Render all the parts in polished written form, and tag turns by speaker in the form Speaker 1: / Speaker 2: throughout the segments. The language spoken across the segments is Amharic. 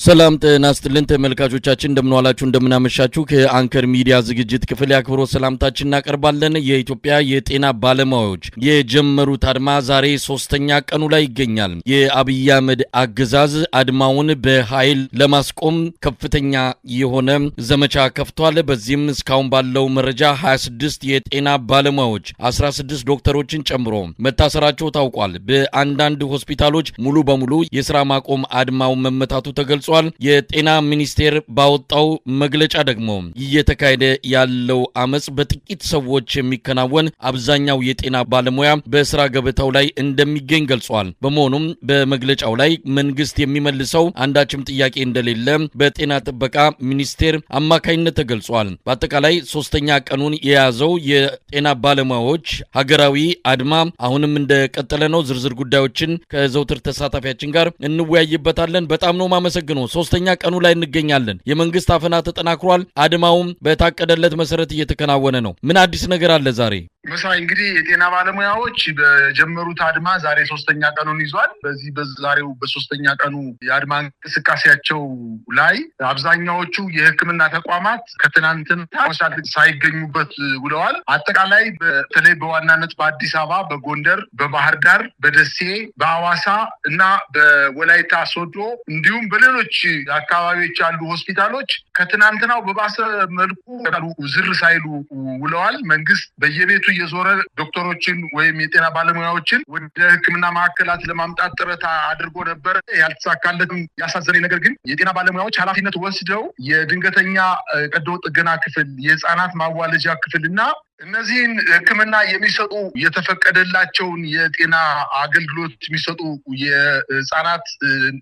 Speaker 1: ሰላም ጤና ይስጥልን ተመልካቾቻችን፣ እንደምን ዋላችሁ፣ እንደምን አመሻችሁ። ከአንከር ሚዲያ ዝግጅት ክፍል የአክብሮት ሰላምታችን እናቀርባለን። የኢትዮጵያ የጤና ባለሙያዎች የጀመሩት አድማ ዛሬ ሶስተኛ ቀኑ ላይ ይገኛል። የአብይ አህመድ አገዛዝ አድማውን በኃይል ለማስቆም ከፍተኛ የሆነ ዘመቻ ከፍቷል። በዚህም እስካሁን ባለው መረጃ 26 የጤና ባለሙያዎች 16 ዶክተሮችን ጨምሮ መታሰራቸው ታውቋል። በአንዳንድ ሆስፒታሎች ሙሉ በሙሉ የስራ ማቆም አድማው መመታቱ ተገልጿል። የጤና ሚኒስቴር ባወጣው መግለጫ ደግሞ እየተካሄደ ያለው አመጽ በጥቂት ሰዎች የሚከናወን፣ አብዛኛው የጤና ባለሙያ በስራ ገበታው ላይ እንደሚገኝ ገልጿል። በመሆኑም በመግለጫው ላይ መንግስት የሚመልሰው አንዳችም ጥያቄ እንደሌለ በጤና ጥበቃ ሚኒስቴር አማካይነት ተገልጿል። በአጠቃላይ ሶስተኛ ቀኑን የያዘው የጤና ባለሙያዎች ሀገራዊ አድማ አሁንም እንደቀጠለ ነው። ዝርዝር ጉዳዮችን ከዘውትር ተሳታፊያችን ጋር እንወያይበታለን። በጣም ነው ማመሰግነው። ሶስተኛ ቀኑ ላይ እንገኛለን። የመንግስት አፈና ተጠናክሯል። አድማውም በታቀደለት መሰረት እየተከናወነ ነው። ምን አዲስ ነገር አለ ዛሬ?
Speaker 2: መሳይ፣ እንግዲህ የጤና ባለሙያዎች በጀመሩት አድማ ዛሬ ሶስተኛ ቀኑን ይዟል። በዚህ በዛሬው በሶስተኛ ቀኑ የአድማ እንቅስቃሴያቸው ላይ አብዛኛዎቹ የሕክምና ተቋማት ከትናንትና ሳይገኙበት ውለዋል። አጠቃላይ በተለይ በዋናነት በአዲስ አበባ፣ በጎንደር፣ በባህር ዳር፣ በደሴ፣ በሐዋሳ እና በወላይታ ሶዶ እንዲሁም በሌሎች አካባቢዎች ያሉ ሆስፒታሎች ከትናንትናው በባሰ መልኩ ዝር ሳይሉ ውለዋል። መንግስት በየቤቱ እየዞረ ዶክተሮችን ወይም የጤና ባለሙያዎችን ወደ ሕክምና ማዕከላት ለማምጣት ጥረት አድርጎ ነበረ። ያልተሳካለትም። ያሳዘነኝ ነገር ግን የጤና ባለሙያዎች ኃላፊነት ወስደው የድንገተኛ ቀዶ ጥገና ክፍል፣ የህፃናት ማዋለጃ ክፍል እና እነዚህን ሕክምና የሚሰጡ የተፈቀደላቸውን የጤና አገልግሎት የሚሰጡ የህጻናት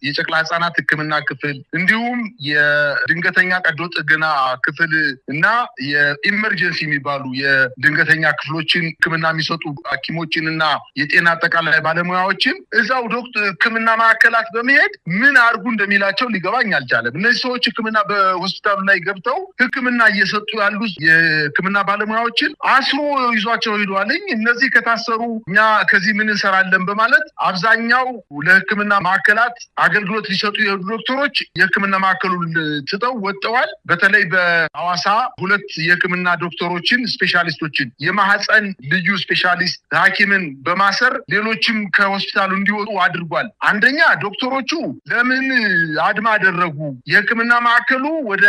Speaker 2: የጨቅላ ህጻናት ሕክምና ክፍል እንዲሁም የድንገተኛ ቀዶ ጥገና ክፍል እና የ emergency የሚባሉ የድንገተኛ ክፍሎችን ሕክምና የሚሰጡ ሐኪሞችን እና የጤና አጠቃላይ ባለሙያዎችን እዛው ዶክተር ሕክምና ማዕከላት በመሄድ ምን አድርጉ እንደሚላቸው ሊገባኝ አልቻለም። እነዚህ ሰዎች ሕክምና በሆስፒታሉ ላይ ገብተው ሕክምና እየሰጡ ያሉ የሕክምና ባለሙያዎችን አስሮ ይዟቸው ሄዷልኝ። እነዚህ ከታሰሩ እኛ ከዚህ ምን እንሰራለን በማለት አብዛኛው ለህክምና ማዕከላት አገልግሎት ሊሰጡ የሄዱ ዶክተሮች የህክምና ማዕከሉን ትተው ወጥተዋል። በተለይ በሐዋሳ ሁለት የህክምና ዶክተሮችን ስፔሻሊስቶችን፣ የማህፀን ልዩ ስፔሻሊስት ሐኪምን በማሰር ሌሎችም ከሆስፒታሉ እንዲወጡ አድርጓል። አንደኛ ዶክተሮቹ ለምን አድማ አደረጉ? የህክምና ማዕከሉ ወደ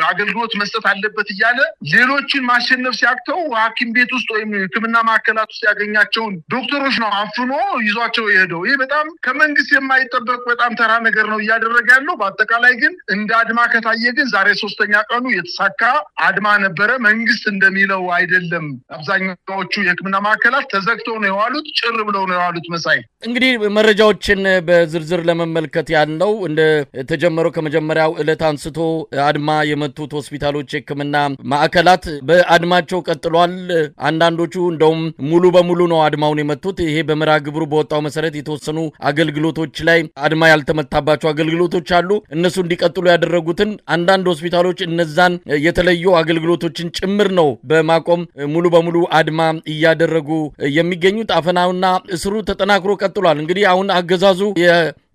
Speaker 2: አገልግሎት መስጠት አለበት እያለ ሌሎችን ማሸነፍ ሲያቅተው ሐኪም ቤት ውስጥ ወይም ሕክምና ማዕከላት ውስጥ ያገኛቸውን ዶክተሮች ነው አፍኖ ይዟቸው የሄደው። ይህ በጣም ከመንግስት የማይጠበቅ በጣም ተራ ነገር ነው እያደረገ ያለው። በአጠቃላይ ግን እንደ አድማ ከታየ ግን ዛሬ ሶስተኛ ቀኑ የተሳካ አድማ ነበረ። መንግስት እንደሚለው አይደለም። አብዛኛዎቹ የሕክምና ማዕከላት ተዘግተው ነው የዋሉት፣ ጭር ብለው ነው የዋሉት። መሳይ፣
Speaker 1: እንግዲህ መረጃዎችን በዝርዝር ለመመልከት ያልነው እንደ ተጀመረው ከመጀመሪያው ዕለት አንስቶ አድማ የመቱት ሆስፒታሎች፣ የሕክምና ማዕከላት በአድማቸው ቀጥሏል። አንዳንዶቹ እንደውም ሙሉ በሙሉ ነው አድማውን የመቱት። ይሄ በመርሃ ግብሩ በወጣው መሰረት የተወሰኑ አገልግሎቶች ላይ አድማ ያልተመታባቸው አገልግሎቶች አሉ። እነሱ እንዲቀጥሉ ያደረጉትን አንዳንድ ሆስፒታሎች እነዛን የተለዩ አገልግሎቶችን ጭምር ነው በማቆም ሙሉ በሙሉ አድማ እያደረጉ የሚገኙት። አፈናውና እስሩ ተጠናክሮ ቀጥሏል። እንግዲህ አሁን አገዛዙ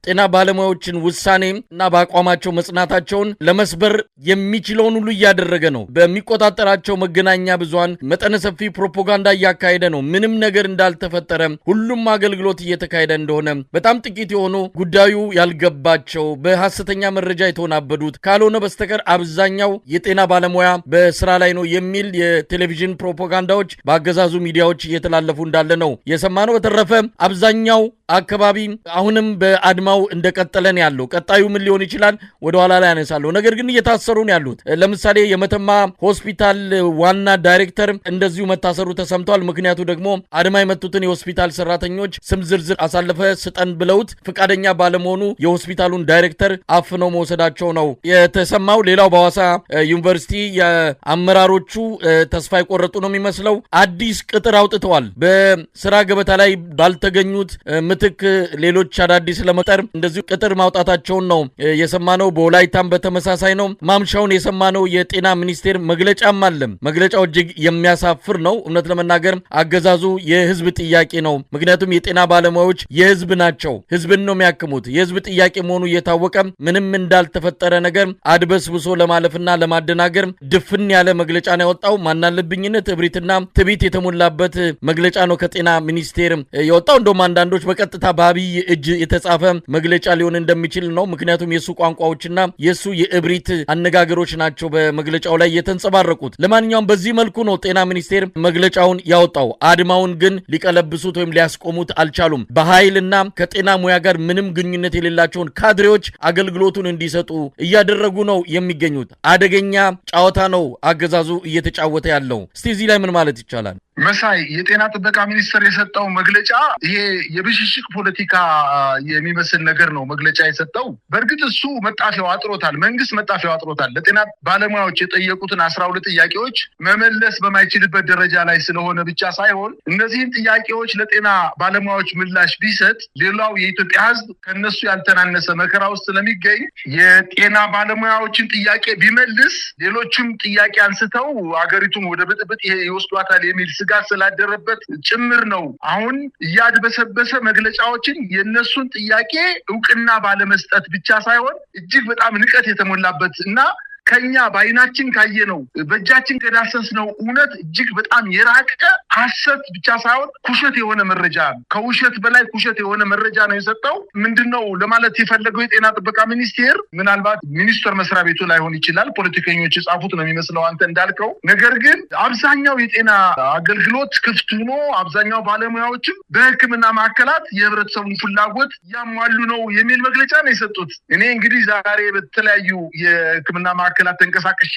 Speaker 1: ጤና ባለሙያዎችን ውሳኔ እና በአቋማቸው መጽናታቸውን ለመስበር የሚችለውን ሁሉ እያደረገ ነው። በሚቆጣጠራቸው መገናኛ ብዙሃን መጠነ ሰፊ ፕሮፓጋንዳ እያካሄደ ነው። ምንም ነገር እንዳልተፈጠረ፣ ሁሉም አገልግሎት እየተካሄደ እንደሆነ፣ በጣም ጥቂት የሆኑ ጉዳዩ ያልገባቸው በሐሰተኛ መረጃ የተወናበዱት ካልሆነ በስተቀር አብዛኛው የጤና ባለሙያ በስራ ላይ ነው የሚል የቴሌቪዥን ፕሮፓጋንዳዎች በአገዛዙ ሚዲያዎች እየተላለፉ እንዳለ ነው የሰማነው። በተረፈ አብዛኛው አካባቢ አሁንም በአድማው እንደቀጠለ ነው ያለው። ቀጣዩ ምን ሊሆን ይችላል ወደኋላ ላይ ያነሳለሁ። ነገር ግን እየታሰሩ ነው ያሉት። ለምሳሌ የመተማ ሆስፒታል ዋና ዳይሬክተር እንደዚሁ መታሰሩ ተሰምቷል። ምክንያቱ ደግሞ አድማ የመቱትን የሆስፒታል ሰራተኞች ስም ዝርዝር አሳልፈ ስጠን ብለውት ፈቃደኛ ባለመሆኑ የሆስፒታሉን ዳይሬክተር አፍነው መውሰዳቸው ነው የተሰማው። ሌላው በሐዋሳ ዩኒቨርሲቲ የአመራሮቹ ተስፋ የቆረጡ ነው የሚመስለው። አዲስ ቅጥር አውጥተዋል። በስራ ገበታ ላይ ባልተገኙት ምትክ ሌሎች አዳዲስ ለመቅጠር በጎንደር እንደዚሁ ቅጥር ማውጣታቸውን ነው የሰማነው። በወላይታም በተመሳሳይ ነው። ማምሻውን የሰማነው የጤና ሚኒስቴር መግለጫም አለ። መግለጫው እጅግ የሚያሳፍር ነው። እውነት ለመናገር አገዛዙ የህዝብ ጥያቄ ነው። ምክንያቱም የጤና ባለሙያዎች የህዝብ ናቸው። ህዝብን ነው የሚያክሙት። የህዝብ ጥያቄ መሆኑ እየታወቀ ምንም እንዳልተፈጠረ ነገር አድበስብሶ ለማለፍና ለማደናገር ድፍን ያለ መግለጫ ነው ያወጣው። ማናለብኝነት፣ እብሪትና ትዕቢት የተሞላበት መግለጫ ነው ከጤና ሚኒስቴር የወጣው። እንደውም አንዳንዶች በቀጥታ በአብይ እጅ የተጻፈ መግለጫ ሊሆን እንደሚችል ነው። ምክንያቱም የሱ ቋንቋዎችና የሱ የእብሪት አነጋገሮች ናቸው በመግለጫው ላይ የተንጸባረቁት። ለማንኛውም በዚህ መልኩ ነው ጤና ሚኒስቴር መግለጫውን ያወጣው። አድማውን ግን ሊቀለብሱት ወይም ሊያስቆሙት አልቻሉም። በኃይልና ከጤና ሙያ ጋር ምንም ግንኙነት የሌላቸውን ካድሬዎች አገልግሎቱን እንዲሰጡ እያደረጉ ነው የሚገኙት። አደገኛ ጨዋታ ነው አገዛዙ እየተጫወተ ያለው። እስቲ እዚህ ላይ ምን ማለት ይቻላል?
Speaker 2: መሳይ፣ የጤና ጥበቃ ሚኒስቴር የሰጠው መግለጫ ይሄ የብሽሽቅ ፖለቲካ የሚመስል ነገር ነው መግለጫ የሰጠው። በእርግጥ እሱ መጣፊያው አጥሮታል፣ መንግስት መጣፊያው አጥሮታል። ለጤና ባለሙያዎች የጠየቁትን 12 ጥያቄዎች መመለስ በማይችልበት ደረጃ ላይ ስለሆነ ብቻ ሳይሆን እነዚህን ጥያቄዎች ለጤና ባለሙያዎች ምላሽ ቢሰጥ ሌላው የኢትዮጵያ ሕዝብ ከነሱ ያልተናነሰ መከራ ውስጥ ስለሚገኝ የጤና ባለሙያዎችን ጥያቄ ቢመልስ ሌሎችም ጥያቄ አንስተው አገሪቱን ወደ ብጥብጥ ይወስዷታል የሚል ስጋት ስላደረበት ጭምር ነው አሁን እያድበሰበሰ መግለጫዎችን የነሱን ጥያቄ እውቅና ባለመስጠት ብቻ ሳይሆን እጅግ በጣም ንቀት የተሞላበት እና ከኛ በአይናችን ካየነው በእጃችን ከዳሰስነው እውነት እጅግ በጣም የራቀ ሐሰት ብቻ ሳይሆን ኩሸት የሆነ መረጃ፣ ከውሸት በላይ ኩሸት የሆነ መረጃ ነው የሰጠው። ምንድነው ለማለት የፈለገው የጤና ጥበቃ ሚኒስቴር፣ ምናልባት ሚኒስቴር መስሪያ ቤቱ ላይሆን ይችላል፣ ፖለቲከኞች የጻፉት ነው የሚመስለው አንተ እንዳልከው። ነገር ግን አብዛኛው የጤና አገልግሎት ክፍት ሆኖ አብዛኛው ባለሙያዎችም በሕክምና ማዕከላት የህብረተሰቡን ፍላጎት እያሟሉ ነው የሚል መግለጫ ነው የሰጡት። እኔ እንግዲህ ዛሬ በተለያዩ የሕክምና ማዕከላት ተንቀሳቅሼ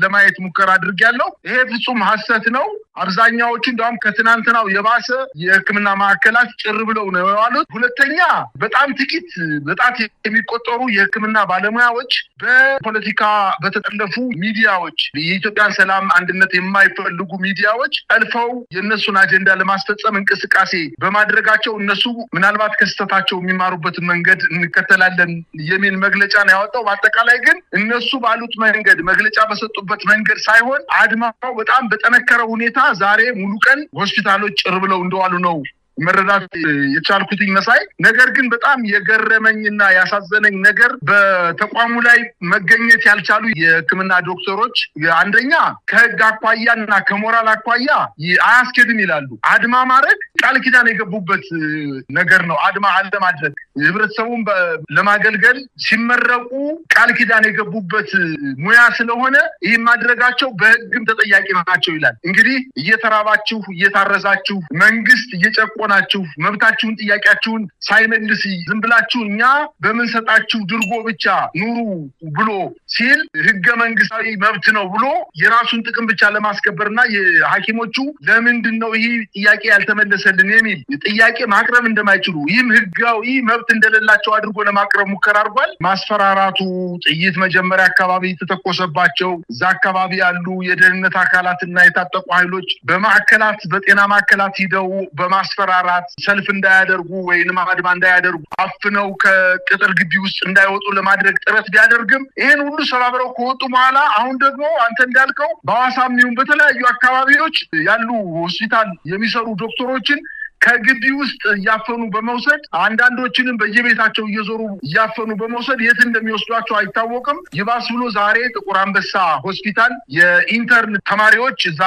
Speaker 2: ለማየት ሙከራ አድርጌያለሁ። ይሄ ፍጹም ሐሰት ነው። አብዛኛዎቹ እንደውም ከትናንትናው የባሰ የሕክምና ማዕከላት ጭር ብለው ነው የዋሉት። ሁለተኛ በጣም ጥቂት በጣት የሚቆጠሩ የሕክምና ባለሙያዎች በፖለቲካ በተጠለፉ ሚዲያዎች፣ የኢትዮጵያን ሰላም አንድነት የማይፈልጉ ሚዲያዎች ጠልፈው የእነሱን አጀንዳ ለማስፈጸም እንቅስቃሴ በማድረጋቸው እነሱ ምናልባት ከስህተታቸው የሚማሩበትን መንገድ እንከተላለን የሚል መግለጫ ነው ያወጣው። በአጠቃላይ ግን እነሱ ባሉት መንገድ፣ መግለጫ በሰጡበት መንገድ ሳይሆን አድማው በጣም በጠነከረ ሁኔታ ዛሬ ሙሉ ቀን ሆስፒታሎች ጭር ብለው እንደዋሉ ነው መረዳት የቻልኩትኝ መሳይ። ነገር ግን በጣም የገረመኝና ያሳዘነኝ ነገር በተቋሙ ላይ መገኘት ያልቻሉ የሕክምና ዶክተሮች አንደኛ ከህግ አኳያና ከሞራል አኳያ አያስኬድም ይላሉ። አድማ ማድረግ ቃል ኪዳን የገቡበት ነገር ነው። አድማ አለማድረግ ህብረተሰቡን ለማገልገል ሲመረቁ ቃል ኪዳን የገቡበት ሙያ ስለሆነ ይህን ማድረጋቸው በህግም ተጠያቂ ናቸው ይላል። እንግዲህ እየተራባችሁ፣ እየታረዛችሁ፣ መንግስት እየጨቆናችሁ፣ መብታችሁን ጥያቄያችሁን ሳይመልስ ዝም ብላችሁ እኛ በምንሰጣችሁ ድርጎ ብቻ ኑሩ ብሎ ሲል ህገ መንግስታዊ መብት ነው ብሎ የራሱን ጥቅም ብቻ ለማስከበርና የሐኪሞቹ ለምንድን ነው ይህ ጥያቄ ያልተመለሰልን የሚል ጥያቄ ማቅረብ እንደማይችሉ፣ ይህም ህጋዊ መብት እንደሌላቸው አድርጎ ለማቅረብ ሙከራ አድርጓል። ማስፈራራቱ፣ ጥይት መጀመሪያ አካባቢ የተተኮሰባቸው እዛ አካባቢ ያሉ የደህንነት አካላትና የታጠቁ ኃይሎች በማዕከላት በጤና ማዕከላት ሂደው በማስፈራራት ሰልፍ እንዳያደርጉ ወይንም አድማ እንዳያደርጉ አፍነው ከቅጥር ግቢ ውስጥ እንዳይወጡ ለማድረግ ጥረት ቢያደርግም ይህን ሁሉ ሰባብረው ከወጡ በኋላ አሁን ደግሞ አንተ እንዳልከው በሐዋሳም ይሁን በተለያዩ አካባቢዎች ያሉ ሆስፒታል የሚሰሩ ዶክተሮችን ከግቢ ውስጥ እያፈኑ በመውሰድ፣ አንዳንዶችንም በየቤታቸው እየዞሩ እያፈኑ በመውሰድ የት እንደሚወስዷቸው አይታወቅም። ይባስ ብሎ ዛሬ ጥቁር አንበሳ ሆስፒታል የ intern ተማሪዎች፣ እዛ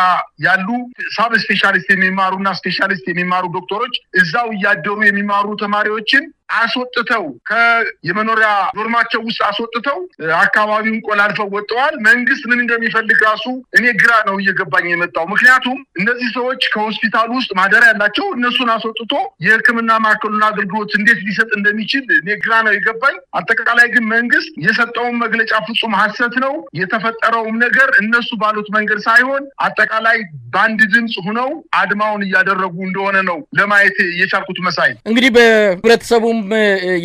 Speaker 2: ያሉ sub specialist የሚማሩና specialist የሚማሩ ዶክተሮች፣ እዛው እያደሩ የሚማሩ ተማሪዎችን አስወጥተው፣ የመኖሪያ dorm ኣቸው ውስጥ አስወጥተው አካባቢውን ቆላልፈው ወጥተዋል። መንግስት ምን እንደሚፈልግ ራሱ እኔ ግራ ነው እየገባኝ የመጣው። ምክንያቱም እነዚህ ሰዎች ከሆስፒታል ውስጥ ማደሪያ ያላቸው እነሱን አስወጥቶ የሕክምና ማዕከሉን አገልግሎት እንዴት ሊሰጥ እንደሚችል እኔ ግራ ነው የገባኝ። አጠቃላይ ግን መንግስት የሰጠውን መግለጫ ፍጹም ሐሰት ነው። የተፈጠረውም ነገር እነሱ ባሉት መንገድ ሳይሆን አጠቃላይ በአንድ ድምፅ ሁነው አድማውን እያደረጉ እንደሆነ ነው ለማየት የቻልኩት መሳይ።
Speaker 1: እንግዲህ በህብረተሰቡም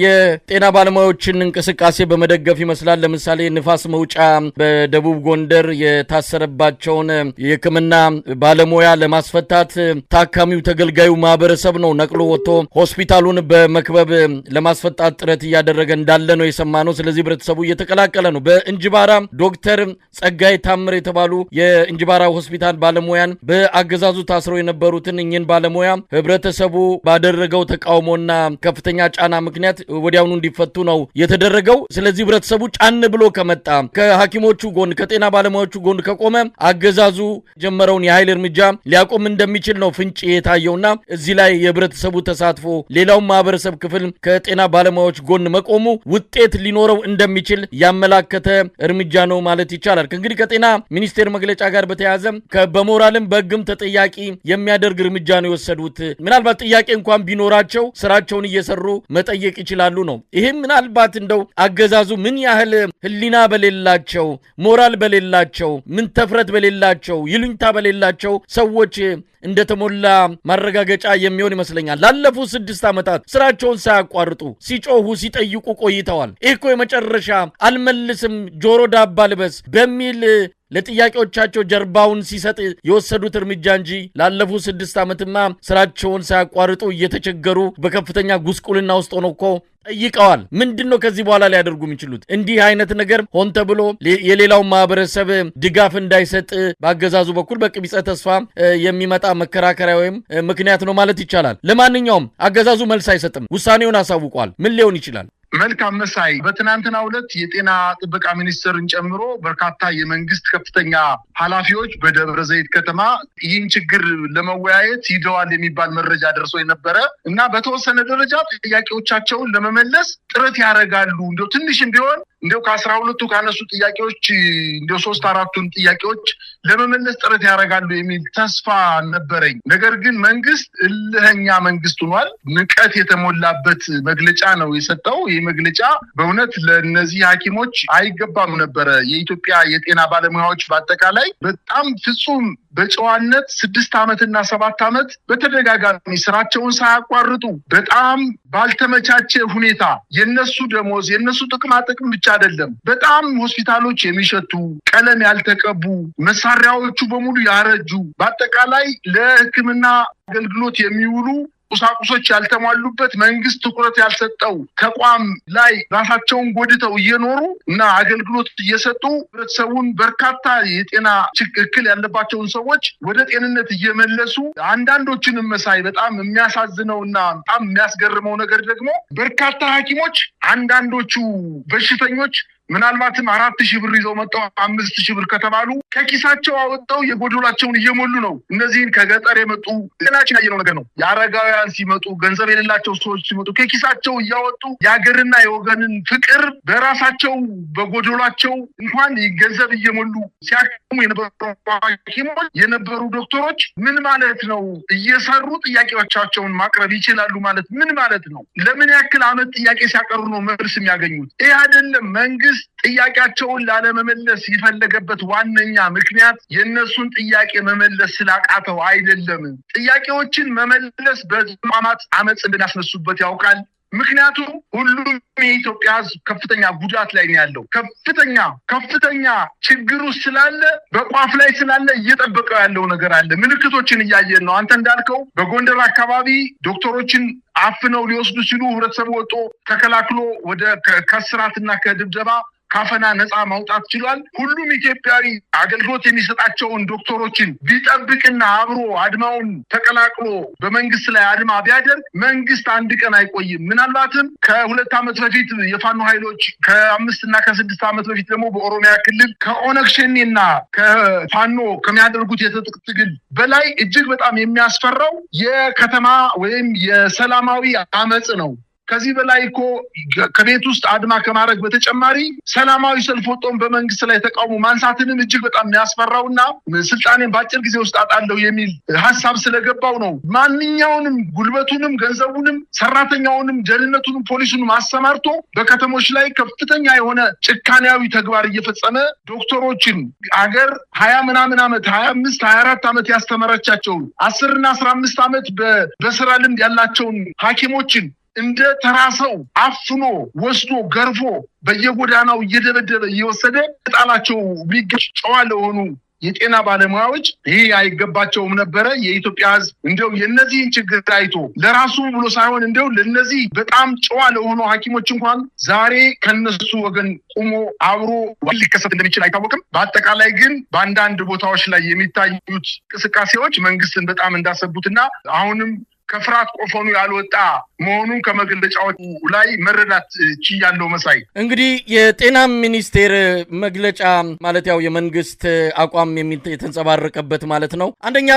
Speaker 1: የጤና ባለሙያዎችን እንቅስቃሴ በመደገፍ ይመስላል። ለምሳሌ ንፋስ መውጫ በደቡብ ጎንደር የታሰረባቸውን የሕክምና ባለሙያ ለማስፈታት ታካሚው ተገልጋዩ ማህበረሰብ ነው ነቅሎ ወጥቶ ሆስፒታሉን በመክበብ ለማስፈታት ጥረት እያደረገ እንዳለ ነው የሰማነው። ስለዚህ ህብረተሰቡ እየተቀላቀለ ነው። በእንጅባራ ዶክተር ጸጋይ ታምር የተባሉ የእንጅባራ ሆስፒታል ባለሙያን በአገዛዙ ታስረው የነበሩትን እኚህን ባለሙያ ህብረተሰቡ ባደረገው ተቃውሞና ከፍተኛ ጫና ምክንያት ወዲያውኑ እንዲፈቱ ነው የተደረገው። ስለዚህ ህብረተሰቡ ጫን ብሎ ከመጣ፣ ከሐኪሞቹ ጎን፣ ከጤና ባለሙያዎቹ ጎን ከቆመ አገዛዙ ጀመረውን የኃይል እርምጃ ሊያቆም እንደሚችል ነው ፍንጭ የታየውና እዚህ ላይ የህብረተሰቡ ተሳትፎ፣ ሌላው ማህበረሰብ ክፍል ከጤና ባለሙያዎች ጎን መቆሙ ውጤት ሊኖረው እንደሚችል ያመላከተ እርምጃ ነው ማለት ይቻላል። እንግዲህ ከጤና ሚኒስቴር መግለጫ ጋር በተያያዘ በሞራልም በህግም ተጠያቂ የሚያደርግ እርምጃ ነው የወሰዱት። ምናልባት ጥያቄ እንኳን ቢኖራቸው ስራቸውን እየሰሩ መጠየቅ ይችላሉ ነው። ይህም ምናልባት እንደው አገዛዙ ምን ያህል ህሊና በሌላቸው፣ ሞራል በሌላቸው፣ ምን ተፍረት በሌላቸው፣ ይሉኝታ በሌላቸው ሰዎች እንደተሞላ ማረጋገጫ የሚሆን ይመስለኛል። ላለፉት 6 ዓመታት ስራቸውን ሳያቋርጡ ሲጮሁ ሲጠይቁ ቆይተዋል። ይህ እኮ የመጨረሻ አልመልስም፣ ጆሮ ዳባ ልበስ በሚል ለጥያቄዎቻቸው ጀርባውን ሲሰጥ የወሰዱት እርምጃ እንጂ ላለፉት 6 ዓመትማ ስራቸውን ሳያቋርጡ እየተቸገሩ በከፍተኛ ጉስቁልና ውስጥ ሆነው እኮ ጠይቀዋል። ምንድነው ከዚህ በኋላ ሊያደርጉ የሚችሉት? እንዲህ አይነት ነገር ሆን ተብሎ የሌላው ማህበረሰብ ድጋፍ እንዳይሰጥ በአገዛዙ በኩል በቅቢጸ ተስፋ የሚመጣ መከራከሪያ ወይም ምክንያት ነው ማለት ይቻላል። ለማንኛውም አገዛዙ መልስ አይሰጥም፣ ውሳኔውን አሳውቋል። ምን ሊሆን ይችላል?
Speaker 2: መልካም መሳይ፣ በትናንትናው ዕለት የጤና ጥበቃ ሚኒስቴርን ጨምሮ በርካታ የመንግስት ከፍተኛ ኃላፊዎች በደብረ ዘይት ከተማ ይህን ችግር ለመወያየት ሂደዋል የሚባል መረጃ ደርሶ የነበረ እና በተወሰነ ደረጃ ጥያቄዎቻቸውን ለመመለስ ጥረት ያደርጋሉ። እንደው ትንሽም ቢሆን እንደው ከ12ቱ ካነሱ ጥያቄዎች እንደው ሶስት አራቱን ጥያቄዎች ለመመለስ ጥረት ያደርጋሉ የሚል ተስፋ ነበረኝ። ነገር ግን መንግስት እልህኛ መንግስት ሆኗል። ንቀት የተሞላበት መግለጫ ነው የሰጠው። ይህ መግለጫ በእውነት ለነዚህ ሐኪሞች አይገባም ነበረ። የኢትዮጵያ የጤና ባለሙያዎች በአጠቃላይ በጣም ፍጹም በጨዋነት 6 ዓመትና 7 ዓመት በተደጋጋሚ ስራቸውን ሳያቋርጡ በጣም ባልተመቻቸ ሁኔታ፣ የነሱ ደሞዝ የነሱ ጥቅማ ጥቅም ብቻ አይደለም፣ በጣም ሆስፒታሎች የሚሸቱ፣ ቀለም ያልተቀቡ፣ መሳሪያዎቹ በሙሉ ያረጁ፣ በአጠቃላይ ለሕክምና አገልግሎት የሚውሉ ቁሳቁሶች ያልተሟሉበት፣ መንግስት ትኩረት ያልሰጠው ተቋም ላይ ራሳቸውን ጎድተው እየኖሩ እና አገልግሎት እየሰጡ ህብረተሰቡን በርካታ የጤና እክል ያለባቸውን ሰዎች ወደ ጤንነት እየመለሱ፣ አንዳንዶችንም መሳይ በጣም የሚያሳዝነው እና በጣም የሚያስገርመው ነገር ደግሞ በርካታ ሐኪሞች አንዳንዶቹ በሽተኞች ምናልባትም 4,000 ብር ይዘው መጥተው 5,000 ብር ከተባሉ ከኪሳቸው አወጣው የጎደላቸውን እየሞሉ ነው። እነዚህን ከገጠር የመጡ፣ ጤናችን ያየነው ነገር ነው። የአረጋውያን ሲመጡ፣ ገንዘብ የሌላቸው ሰዎች ሲመጡ ከኪሳቸው እያወጡ የሀገርና የወገንን ፍቅር በራሳቸው በጎደሏቸው እንኳን ገንዘብ እየሞሉ ሲያክሙ የነበሩ ሐኪሞች፣ የነበሩ ዶክተሮች ምን ማለት ነው? እየሰሩ ጥያቄዎቻቸውን ማቅረብ ይችላሉ ማለት ምን ማለት ነው? ለምን ያክል ዓመት ጥያቄ ሲያቀርቡ ነው መልስ የሚያገኙት? ይህ አይደለም። መንግስት ጥያቄያቸውን ላለመመለስ የፈለገበት ዋነኛ ምክንያት የእነሱን ጥያቄ መመለስ ስላቃተው አይደለም። ጥያቄዎችን መመለስ በተቋማት አመፅ እንደሚያስነሱበት ያውቃል። ምክንያቱም ሁሉም የኢትዮጵያ ሕዝብ ከፍተኛ ጉዳት ላይ ነው ያለው። ከፍተኛ ከፍተኛ ችግር ውስጥ ስላለ፣ በቋፍ ላይ ስላለ እየጠበቀው ያለው ነገር አለ። ምልክቶችን እያየን ነው። አንተ እንዳልከው በጎንደር አካባቢ ዶክተሮችን አፍነው ሊወስዱ ሲሉ ህብረተሰቡ ወጥቶ ተከላክሎ ወደ ከስራትና ከድብደባ ካፈና ነፃ ማውጣት ችሏል። ሁሉም ኢትዮጵያዊ አገልግሎት የሚሰጣቸውን ዶክተሮችን ቢጠብቅና አብሮ አድማውን ተቀላቅሎ በመንግስት ላይ አድማ ቢያደርግ መንግስት አንድ ቀን አይቆይም። ምናልባትም ከ2 ዓመት በፊት የፋኖ ኃይሎች፣ ከ5 እና ከ6 ዓመት በፊት ደግሞ በኦሮሚያ ክልል ከኦነግ ሸኔና ከፋኖ ከሚያደርጉት የትጥቅ ትግል በላይ እጅግ በጣም የሚያስፈራው የከተማ ወይም የሰላማዊ አመፅ ነው። ከዚህ በላይ እኮ ከቤት ውስጥ አድማ ከማድረግ በተጨማሪ ሰላማዊ ሰልፍ ወጥቶም በመንግስት ላይ ተቃውሞ ማንሳትንም እጅግ በጣም የሚያስፈራውና ስልጣኔን በአጭር ጊዜ ውስጥ አጣለሁ የሚል ሀሳብ ስለገባው ነው። ማንኛውንም ጉልበቱንም፣ ገንዘቡንም፣ ሰራተኛውንም፣ ደህንነቱንም፣ ፖሊሱንም አሰማርቶ በከተሞች ላይ ከፍተኛ የሆነ ጭካኔያዊ ተግባር እየፈጸመ ዶክተሮችን፣ አገር 20 ምናምን ዓመት፣ 25 24 ዓመት ያስተማረቻቸውን፣ 10ና 15 ዓመት በስራ ልምድ ያላቸውን ሐኪሞችን እንደ ተራ ሰው አፍኖ ወስዶ ገርፎ በየጎዳናው እየደበደበ እየወሰደ ጣላቸው ቢገጭ ጨዋ ለሆኑ የጤና ባለሙያዎች ይሄ አይገባቸውም ነበረ። የኢትዮጵያ ሕዝብ እንደው የነዚህን ችግር አይቶ ለራሱ ብሎ ሳይሆን እንደው ለነዚህ በጣም ጨዋ ለሆኑ ሐኪሞች እንኳን ዛሬ ከነሱ ወገን ቆሞ አብሮ ሊከሰት እንደሚችል አይታወቅም። በአጠቃላይ ግን በአንዳንድ ቦታዎች ላይ የሚታዩት እንቅስቃሴዎች መንግስትን በጣም እንዳሰቡትና አሁንም ከፍርሃት ቆፈኑ ያልወጣ መሆኑን ከመግለጫው ላይ መረዳት ችያለሁ። መሳይ፣
Speaker 1: እንግዲህ የጤና ሚኒስቴር መግለጫ ማለት ያው የመንግስት አቋም የተንጸባረቀበት ማለት ነው። አንደኛ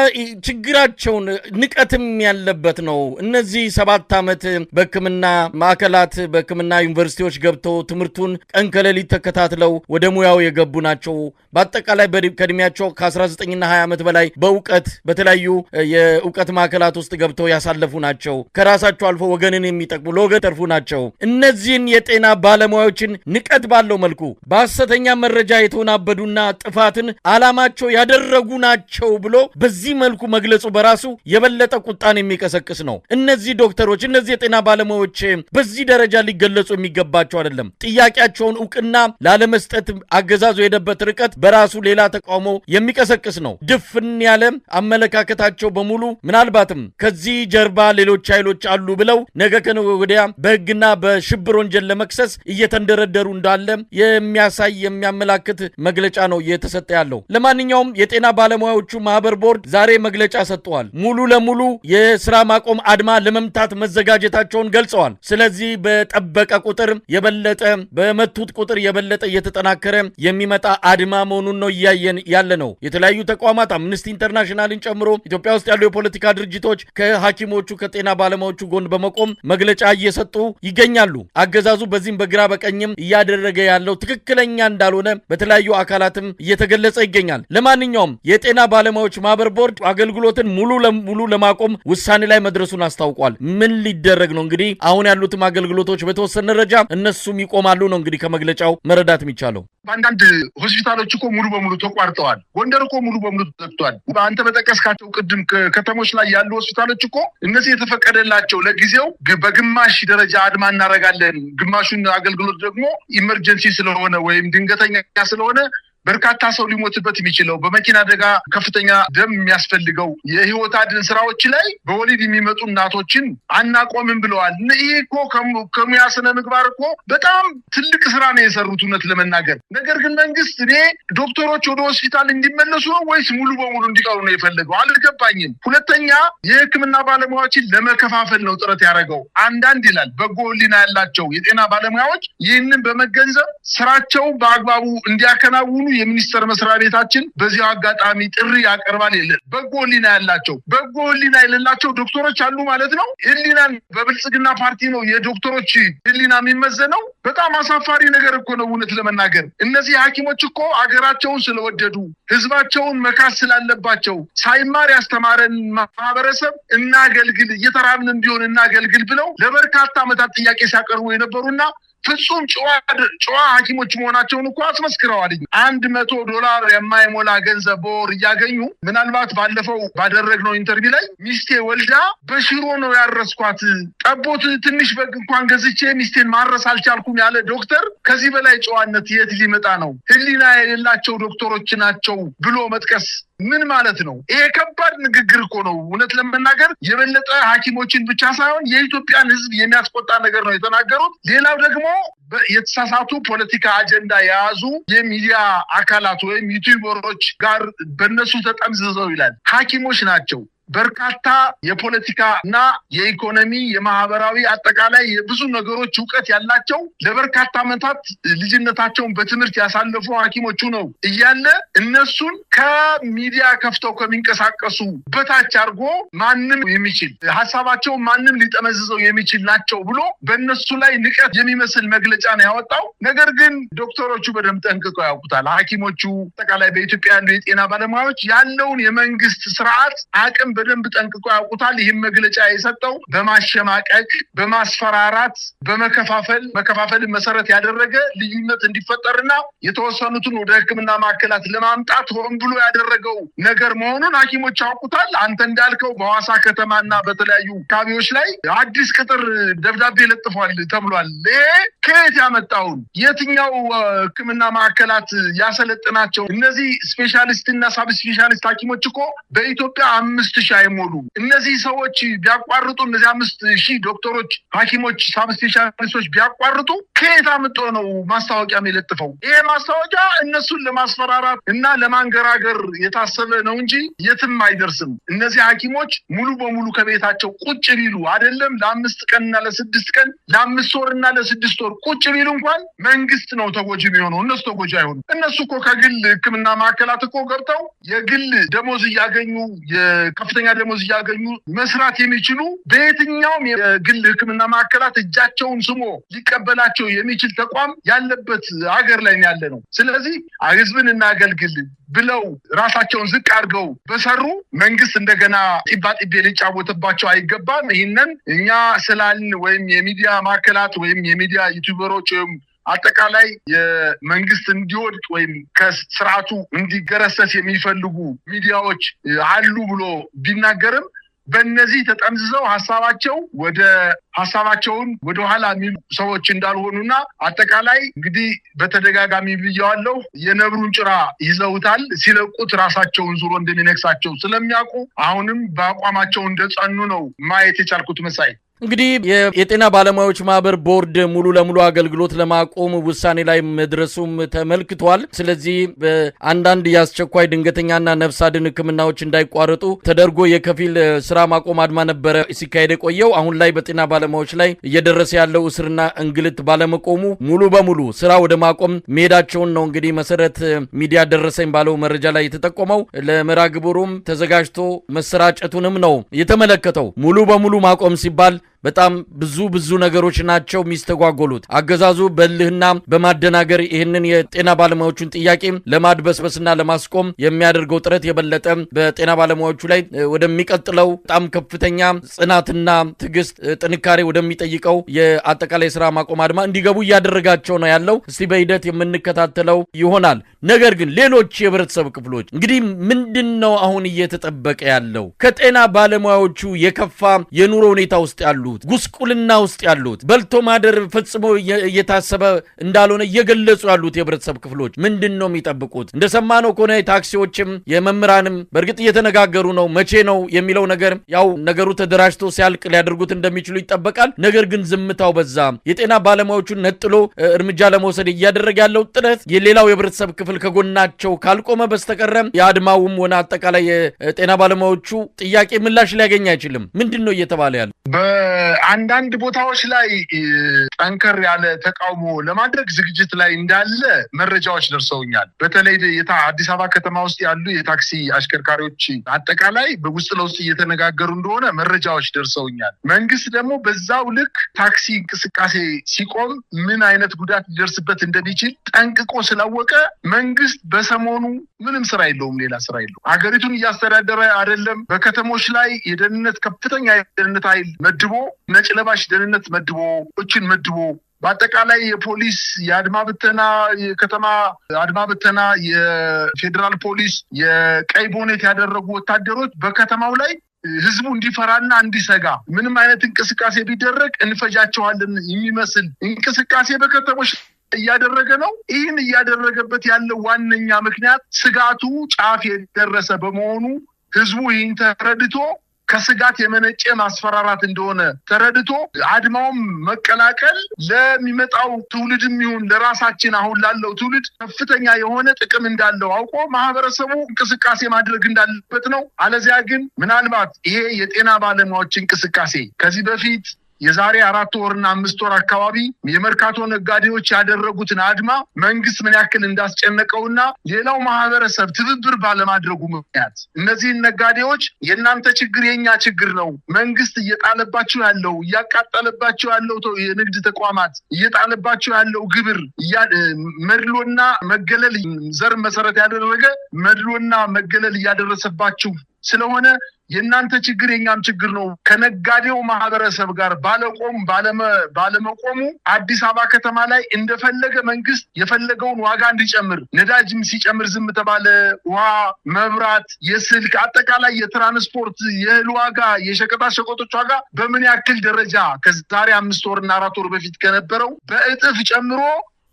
Speaker 1: ችግራቸውን ንቀትም ያለበት ነው። እነዚህ 7 ዓመት በሕክምና ማዕከላት በሕክምና ዩኒቨርሲቲዎች ገብተው ትምህርቱን ቀን ከሌሊት ተከታትለው ወደ ሙያው የገቡ ናቸው። በአጠቃላይ ከእድሜያቸው ከ19 እና 20 ዓመት በላይ በእውቀት በተለያዩ የእውቀት ማዕከላት ውስጥ ገብተው ያሳለፉ ናቸው። ከራሳቸው አልፎ ወገንን የሚጠቅሙ ለወገን ተርፉ ናቸው። እነዚህን የጤና ባለሙያዎችን ንቀት ባለው መልኩ በሐሰተኛ መረጃ የተወናበዱና ጥፋትን ዓላማቸው ያደረጉ ናቸው ብሎ በዚህ መልኩ መግለጹ በራሱ የበለጠ ቁጣን የሚቀሰቅስ ነው። እነዚህ ዶክተሮች፣ እነዚህ የጤና ባለሙያዎች በዚህ ደረጃ ሊገለጹ የሚገባቸው አይደለም። ጥያቄያቸውን እውቅና ላለመስጠት አገዛዙ የሄደበት ርቀት በራሱ ሌላ ተቃውሞ የሚቀሰቅስ ነው። ድፍን ያለ አመለካከታቸው በሙሉ ምናልባትም ከዚህ ጀርባ ሌሎች ኃይሎች አሉ ብለው ነገ ከነገ ወዲያ በሕግና በሽብር ወንጀል ለመክሰስ እየተንደረደሩ እንዳለ የሚያሳይ የሚያመላክት መግለጫ ነው እየተሰጠ ያለው። ለማንኛውም የጤና ባለሙያዎቹ ማህበር ቦርድ ዛሬ መግለጫ ሰጥተዋል። ሙሉ ለሙሉ የስራ ማቆም አድማ ለመምታት መዘጋጀታቸውን ገልጸዋል። ስለዚህ በጠበቀ ቁጥር የበለጠ በመቱት ቁጥር የበለጠ እየተጠናከረ የሚመጣ አድማ መሆኑን ነው እያየን ያለ ነው። የተለያዩ ተቋማት አምነስቲ ኢንተርናሽናልን ጨምሮ ኢትዮጵያ ውስጥ ያሉ የፖለቲካ ድርጅቶች ከሐኪሞቹ ከጤና ባለሙያዎቹ ጎን በመቆም መግለጫ እየሰጡ ይገኛሉ። አገዛዙ በዚህም በግራ በቀኝም እያደረገ ያለው ትክክለኛ እንዳልሆነ በተለያዩ አካላትም እየተገለጸ ይገኛል። ለማንኛውም የጤና ባለሙያዎች ማህበር ቦርድ አገልግሎትን ሙሉ ለሙሉ ለማቆም ውሳኔ ላይ መድረሱን አስታውቋል። ምን ሊደረግ ነው እንግዲህ? አሁን ያሉትም አገልግሎቶች በተወሰነ ደረጃ እነሱም ይቆማሉ ነው እንግዲህ ከመግለጫው መረዳት የሚቻለው።
Speaker 2: በአንዳንድ ሆስፒታሎች እኮ ሙሉ በሙሉ ተቋርጠዋል። ጎንደር እኮ ሙሉ በሙሉ ተዘግቷል። አንተ በጠቀስካቸው ቅድም ከተሞች ላይ ያሉ ሆስፒታሎች እኮ እነዚህ የተፈቀደላቸው ለጊዜው በግማሽ ደረጃ አድማ እናደርጋለን፣ ግማሹን አገልግሎት ደግሞ emergency ስለሆነ ወይም ድንገተኛ ስለሆነ በርካታ ሰው ሊሞትበት የሚችለው፣ በመኪና አደጋ ከፍተኛ ደም የሚያስፈልገው፣ የህይወት አድን ስራዎች ላይ በወሊድ የሚመጡ እናቶችን አናቆምም ብለዋል። ይህ እኮ ከሙያ ስነ ምግባር እኮ በጣም ትልቅ ስራ ነው የሰሩት እውነት ለመናገር። ነገር ግን መንግስት እኔ ዶክተሮች ወደ ሆስፒታል እንዲመለሱ ነው ወይስ ሙሉ በሙሉ እንዲቀሩ ነው የፈለገው? አልገባኝም። ሁለተኛ የህክምና ባለሙያዎችን ለመከፋፈል ነው ጥረት ያደረገው። አንዳንድ ይላል በጎ ህሊና ያላቸው የጤና ባለሙያዎች ይህንን በመገንዘብ ስራቸው በአግባቡ እንዲያከናውኑ የሚኒስቴር መስሪያ ቤታችን በዚያው አጋጣሚ ጥሪ ያቀርባል። የለ በጎ ህሊና ያላቸው፣ በጎ ህሊና የሌላቸው ዶክተሮች አሉ ማለት ነው። ህሊናን በብልጽግና ፓርቲ ነው የዶክተሮች ህሊና የሚመዘነው። በጣም አሳፋሪ ነገር እኮ ነው እውነት ለመናገር። እነዚህ ሐኪሞች እኮ አገራቸውን ስለወደዱ፣ ህዝባቸውን መካስ ስላለባቸው፣ ሳይማር ያስተማረን ማህበረሰብ እናገልግል፣ እየተራብንም ቢሆን እናገልግል ብለው ለበርካታ ዓመታት ጥያቄ ሲያቀርቡ የነበሩና ፍጹም ጨዋ ሐኪሞች መሆናቸውን እኮ አስመስክረዋል። $100 የማይሞላ ገንዘብ በወር እያገኙ፣ ምናልባት ባለፈው ባደረግነው interview ላይ ሚስቴ ወልዳ በሽሮ ነው ያረስኳት፣ ጠቦት ትንሽ በግ እንኳን ገዝቼ ሚስቴን ማረስ አልቻልኩም ያለ ዶክተር፣ ከዚህ በላይ ጨዋነት የት ሊመጣ ነው? ህሊና የሌላቸው ዶክተሮች ናቸው ብሎ መጥቀስ ምን ማለት ነው? ይሄ ከባድ ንግግር እኮ ነው። እውነት ለመናገር የበለጠ ሐኪሞችን ብቻ ሳይሆን የኢትዮጵያን ሕዝብ የሚያስቆጣ ነገር ነው የተናገሩት። ሌላው ደግሞ የተሳሳቱ ፖለቲካ አጀንዳ የያዙ የሚዲያ አካላት ወይም ዩቲዩበሮች ጋር በእነሱ ተጠምዝዘው ይላል። ሐኪሞች ናቸው። በርካታ የፖለቲካ እና የኢኮኖሚ፣ የማህበራዊ፣ አጠቃላይ የብዙ ነገሮች እውቀት ያላቸው፣ ለበርካታ ዓመታት ልጅነታቸውን በትምህርት ያሳለፉ ሐኪሞቹ ነው እያለ እነሱን ከሚዲያ ከፍተው ከሚንቀሳቀሱ በታች አድርጎ ማንም የሚችል ሀሳባቸውን ማንም ሊጠመዝዘው የሚችል ናቸው ብሎ በእነሱ ላይ ንቀት የሚመስል መግለጫ ነው ያወጣው። ነገር ግን ዶክተሮቹ በደንብ ጠንቅቀው ያውቁታል። ሐኪሞቹ፣ አጠቃላይ በኢትዮጵያ ያሉ የጤና ባለሙያዎች ያለውን የመንግስት ስርዓት አቅም በደንብ ጠንቅቆ ያውቁታል። ይህም መግለጫ የሰጠው በማሸማቀቅ፣ በማስፈራራት፣ በመከፋፈል መከፋፈልን መሰረት ያደረገ ልዩነት እንዲፈጠርና የተወሰኑትን ወደ ሕክምና ማዕከላት ለማምጣት ሆን ብሎ ያደረገው ነገር መሆኑን ሐኪሞች ያውቁታል። አንተ እንዳልከው በሐዋሳ ከተማና በተለያዩ አካባቢዎች ላይ አዲስ ቅጥር ደብዳቤ ለጥፏል ተብሏል። ይሄ ከየት ያመጣውን የትኛው ሕክምና ማዕከላት ያሰለጥናቸው? እነዚህ ስፔሻሊስት እና ሳብ ስፔሻሊስት ሐኪሞች እኮ በኢትዮጵያ 5000 አይሞሉ። እነዚህ ሰዎች ቢያቋርጡ፣ እነዚህ 5000 ዶክተሮች፣ ሐኪሞች፣ ሳብ ስፔሻሊስቶች ቢያቋርጡ ከየት አምጥቶ ነው ማስታወቂያ የሚለጥፈው? ይሄ ማስታወቂያ እነሱን ለማስፈራራት እና ለማንገራገር የታሰበ ነው እንጂ የትም አይደርስም። እነዚህ ሐኪሞች ሙሉ በሙሉ ከቤታቸው ቁጭ ቢሉ፣ አይደለም ለ5 ቀንና ለ6 ቀን፣ ለ5 ወርና ለ6 ወር ቁጭ ቢሉ እንኳን መንግስት ነው ተጎጂ የሚሆነው፣ እነሱ ተጎጂ አይሆኑም። እነሱ እኮ ከግል ሕክምና ማዕከላት እኮ ገብተው የግል ደሞዝ እያገኙ፣ የከፍተኛ ደሞዝ እያገኙ መስራት የሚችሉ፣ በየትኛውም የግል ሕክምና ማዕከላት እጃቸውን ስሞ ሊቀበላቸው የሚችል ተቋም ያለበት ሀገር ላይ ያለ ነው። ስለዚህ ህዝብን እናገልግል ብለው ራሳቸውን ዝቅ አድርገው በሰሩ መንግስት እንደገና ጢባ ጢቤ ሊጫወትባቸው አይገባም። ይህንን እኛ ስላልን ወይም የሚዲያ ማዕከላት ወይም የሚዲያ ዩቲዩበሮች ወይም አጠቃላይ የመንግስት እንዲወድቅ ወይም ከስርዓቱ እንዲገረሰስ የሚፈልጉ ሚዲያዎች አሉ ብሎ ቢናገርም በእነዚህ ተጠምዝዘው ሀሳባቸው ወደ ሀሳባቸውን ወደኋላ የሚሉ ሰዎች እንዳልሆኑና አጠቃላይ እንግዲህ በተደጋጋሚ ብያዋለሁ፣ የነብሩን ጭራ ይዘውታል። ሲለቁት ራሳቸውን ዙሮ እንደሚነክሳቸው ስለሚያውቁ አሁንም በአቋማቸው እንደጸኑ ነው ማየት የቻልኩት መሳይ።
Speaker 1: እንግዲህ የጤና ባለሙያዎች ማህበር ቦርድ ሙሉ ለሙሉ አገልግሎት ለማቆም ውሳኔ ላይ መድረሱም ተመልክቷል። ስለዚህ በአንዳንድ የአስቸኳይ ድንገተኛና ነፍስ አድን ሕክምናዎች እንዳይቋረጡ ተደርጎ የከፊል ስራ ማቆም አድማ ነበረ ሲካሄድ የቆየው። አሁን ላይ በጤና ባለሙያዎች ላይ እየደረሰ ያለው እስርና እንግልት ባለመቆሙ ሙሉ በሙሉ ስራ ወደ ማቆም መሄዳቸውን ነው እንግዲህ መሰረት ሚዲያ ደረሰኝ ባለው መረጃ ላይ የተጠቆመው። ለመርሃ ግብሩም ተዘጋጅቶ መሰራጨቱንም ነው የተመለከተው። ሙሉ በሙሉ ማቆም ሲባል በጣም ብዙ ብዙ ነገሮች ናቸው የሚስተጓጎሉት። አገዛዙ በልህና በማደናገር ይህንን የጤና ባለሙያዎቹን ጥያቄ ለማድበስበስና ለማስቆም የሚያደርገው ጥረት የበለጠ በጤና ባለሙያዎቹ ላይ ወደሚቀጥለው በጣም ከፍተኛ ጽናትና ትዕግስት፣ ጥንካሬ ወደሚጠይቀው የአጠቃላይ ስራ ማቆም አድማ እንዲገቡ እያደረጋቸው ነው ያለው። እስቲ በሂደት የምንከታተለው ይሆናል። ነገር ግን ሌሎች የህብረተሰብ ክፍሎች እንግዲህ ምንድን ነው አሁን እየተጠበቀ ያለው? ከጤና ባለሙያዎቹ የከፋ የኑሮ ሁኔታ ውስጥ ያሉት፣ ጉስቁልና ውስጥ ያሉት፣ በልቶ ማደር ፈጽሞ እየታሰበ እንዳልሆነ እየገለጹ ያሉት የህብረተሰብ ክፍሎች ምንድን ነው የሚጠብቁት? እንደሰማነው ከሆነ የታክሲዎችም የመምህራንም በእርግጥ እየተነጋገሩ ነው። መቼ ነው የሚለው ነገር ያው ነገሩ ተደራጅቶ ሲያልቅ ሊያደርጉት እንደሚችሉ ይጠበቃል። ነገር ግን ዝምታው በዛ። የጤና ባለሙያዎቹን ነጥሎ እርምጃ ለመውሰድ እያደረገ ያለው ጥረት የሌላው የህብረተሰብ ክፍል ከጎናቸው ካልቆመ በስተቀረ የአድማውም ሆነ አጠቃላይ የጤና ባለሙያዎቹ ጥያቄ ምላሽ ሊያገኝ አይችልም። ምንድን ነው እየተባለ ያለው?
Speaker 2: በአንዳንድ ቦታዎች ላይ ጠንከር ያለ ተቃውሞ ለማድረግ ዝግጅት ላይ እንዳለ መረጃዎች ደርሰውኛል። በተለይ አዲስ አበባ ከተማ ውስጥ ያሉ የታክሲ አሽከርካሪዎች አጠቃላይ በውስጥ ለውስጥ እየተነጋገሩ እንደሆነ መረጃዎች ደርሰውኛል። መንግስት ደግሞ በዛው ልክ ታክሲ እንቅስቃሴ ሲቆም ምን አይነት ጉዳት ሊደርስበት እንደሚችል ጠንቅቆ ስላወቀ መንግስት በሰሞኑ ምንም ስራ የለውም፣ ሌላ ስራ የለውም። አገሪቱን እያስተዳደረ አይደለም። በከተሞች ላይ የደህንነት ከፍተኛ የደህንነት ኃይል መድቦ፣ ነጭ ለባሽ ደህንነት መድቦ፣ እችን መድቦ፣ በአጠቃላይ የፖሊስ፣ የአድማ ብተና፣ የከተማ አድማ ብተና፣ የፌዴራል ፖሊስ፣ የቀይ ቦኔት ያደረጉ ወታደሮች በከተማው ላይ ህዝቡ እንዲፈራና እንዲሰጋ፣ ምንም አይነት እንቅስቃሴ ቢደረግ እንፈጃቸዋለን የሚመስል እንቅስቃሴ በከተሞች እያደረገ ነው። ይህን እያደረገበት ያለው ዋነኛ ምክንያት ስጋቱ ጫፍ የደረሰ በመሆኑ ህዝቡ ይህን ተረድቶ፣ ከስጋት የመነጨ ማስፈራራት እንደሆነ ተረድቶ አድማውም መቀላቀል ለሚመጣው ትውልድም ይሁን ለራሳችን አሁን ላለው ትውልድ ከፍተኛ የሆነ ጥቅም እንዳለው አውቆ ማህበረሰቡ እንቅስቃሴ ማድረግ እንዳለበት ነው። አለዚያ ግን ምናልባት ይሄ የጤና ባለሙያዎች እንቅስቃሴ ከዚህ በፊት የዛሬ 4 ወርና 5 ወር አካባቢ የመርካቶ ነጋዴዎች ያደረጉትን አድማ መንግስት ምን ያክል እንዳስጨነቀውና ሌላው ማህበረሰብ ትብብር ባለማድረጉ ምክንያት እነዚህን ነጋዴዎች የእናንተ ችግር የኛ ችግር ነው፣ መንግስት እየጣለባቸው ያለው፣ እያቃጠለባቸው ያለው የንግድ ተቋማት፣ እየጣለባቸው ያለው ግብር፣ መድሎና መገለል፣ ዘር መሰረት ያደረገ መድሎና መገለል እያደረሰባችሁ ስለሆነ የእናንተ ችግር የኛም ችግር ነው። ከነጋዴው ማህበረሰብ ጋር ባለቆም ባለመቆሙ አዲስ አበባ ከተማ ላይ እንደፈለገ መንግስት የፈለገውን ዋጋ እንዲጨምር፣ ነዳጅም ሲጨምር ዝም ተባለ። ውሃ፣ መብራት፣ የስልክ፣ አጠቃላይ የትራንስፖርት፣ የእህል ዋጋ፣ የሸቀጣ ሸቀጦች ዋጋ በምን ያክል ደረጃ ከዛሬ 5 ወርና 4 ወር በፊት ከነበረው በእጥፍ ጨምሮ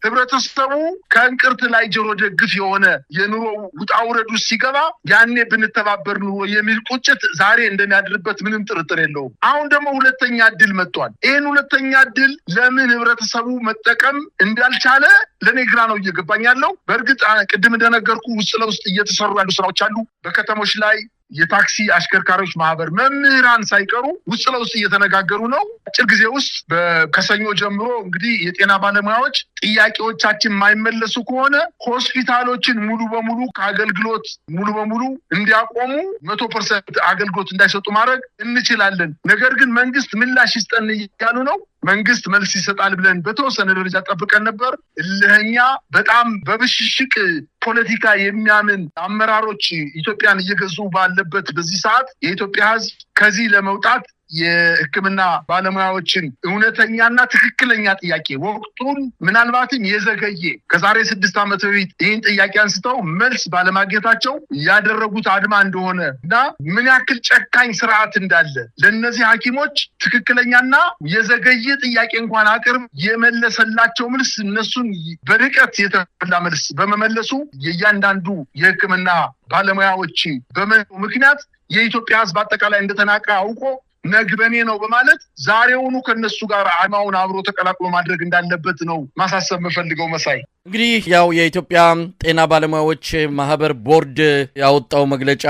Speaker 2: ህብረተሰቡ ከእንቅርት ላይ ጆሮ ደግፍ የሆነ የኑሮ ውጣ ውረድ ውስጥ ሲገባ ያኔ ብንተባበር ኑሮ የሚል ቁጭት ዛሬ እንደሚያድርበት ምንም ጥርጥር የለውም። አሁን ደግሞ ሁለተኛ እድል መጥቷል። ይህን ሁለተኛ እድል ለምን ህብረተሰቡ መጠቀም እንዳልቻለ ለኔ ግራ ነው እየገባኝ ያለው። በእርግጥ ቅድም እንደነገርኩ ውስጥ ለውስጥ እየተሰሩ ያሉ ስራዎች አሉ። በከተሞች ላይ የታክሲ አሽከርካሪዎች ማህበር፣ መምህራን ሳይቀሩ ውስጥ ለውስጥ እየተነጋገሩ ነው። አጭር ጊዜ ውስጥ ከሰኞ ጀምሮ እንግዲህ የጤና ባለሙያዎች ጥያቄዎቻችን የማይመለሱ ከሆነ ሆስፒታሎችን ሙሉ በሙሉ ከአገልግሎት ሙሉ በሙሉ እንዲያቆሙ፣ 100% አገልግሎት እንዳይሰጡ ማድረግ እንችላለን። ነገር ግን መንግስት ምላሽ ይስጠን እያሉ ነው። መንግስት መልስ ይሰጣል ብለን በተወሰነ ደረጃ ጠብቀን ነበር። እልህኛ፣ በጣም በብሽሽቅ ፖለቲካ የሚያምን አመራሮች ኢትዮጵያን እየገዙ ባለበት በዚህ ሰዓት የኢትዮጵያ ሕዝብ ከዚህ ለመውጣት የሕክምና ባለሙያዎችን እውነተኛና ትክክለኛ ጥያቄ፣ ወቅቱን ምናልባትም የዘገየ፣ ከዛሬ 6 ዓመት በፊት ይህን ጥያቄ አንስተው መልስ ባለማግኘታቸው ያደረጉት አድማ እንደሆነ እና ምን ያክል ጨካኝ ስርዓት እንዳለ፣ ለእነዚህ ሐኪሞች ትክክለኛና የዘገየ ጥያቄ እንኳን አቅርብ የመለሰላቸው መልስ እነሱን በርቀት የተሞላ መልስ በመመለሱ የእያንዳንዱ የሕክምና ባለሙያዎች ምክንያት የኢትዮጵያ ሕዝብ አጠቃላይ እንደተናቀ አውቆ ነግበኔ ነው በማለት ዛሬውኑ ከነሱ ጋር አድማውን አብሮ ተቀላቅሎ ማድረግ እንዳለበት ነው ማሳሰብ የምፈልገው መሳይ።
Speaker 1: እንግዲህ ያው የኢትዮጵያ ጤና ባለሙያዎች ማህበር ቦርድ ያወጣው መግለጫ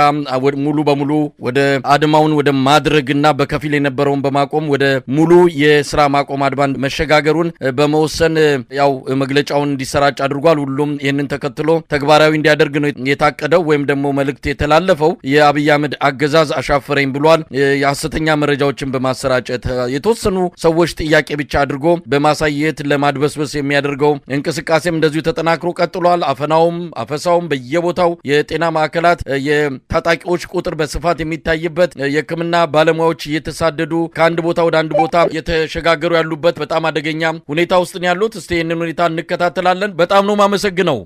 Speaker 1: ሙሉ በሙሉ ወደ አድማውን ወደ ማድረግና በከፊል የነበረውን በማቆም ወደ ሙሉ የስራ ማቆም አድማን መሸጋገሩን በመወሰን ያው መግለጫውን እንዲሰራጭ አድርጓል። ሁሉም ይህንን ተከትሎ ተግባራዊ እንዲያደርግ ነው የታቀደው ወይም ደግሞ መልእክት የተላለፈው። የአብይ አህመድ አገዛዝ አሻፈረኝ ብሏል። የሐሰተኛ መረጃዎችን በማሰራጨት፣ የተወሰኑ ሰዎች ጥያቄ ብቻ አድርጎ በማሳየት ለማድበስበስ የሚያደርገው እንቅስቃሴም እንደዚሁ ተጠናክሮ ቀጥሏል። አፈናውም አፈሳውም በየቦታው፣ የጤና ማዕከላት የታጣቂዎች ቁጥር በስፋት የሚታይበት፣ የሕክምና ባለሙያዎች እየተሳደዱ ከአንድ ቦታ ወደ አንድ ቦታ እየተሸጋገሩ ያሉበት በጣም አደገኛ ሁኔታ ውስጥ ነው ያሉት። እስቲ ይህንን ሁኔታ እንከታተላለን። በጣም ነው የማመሰግነው።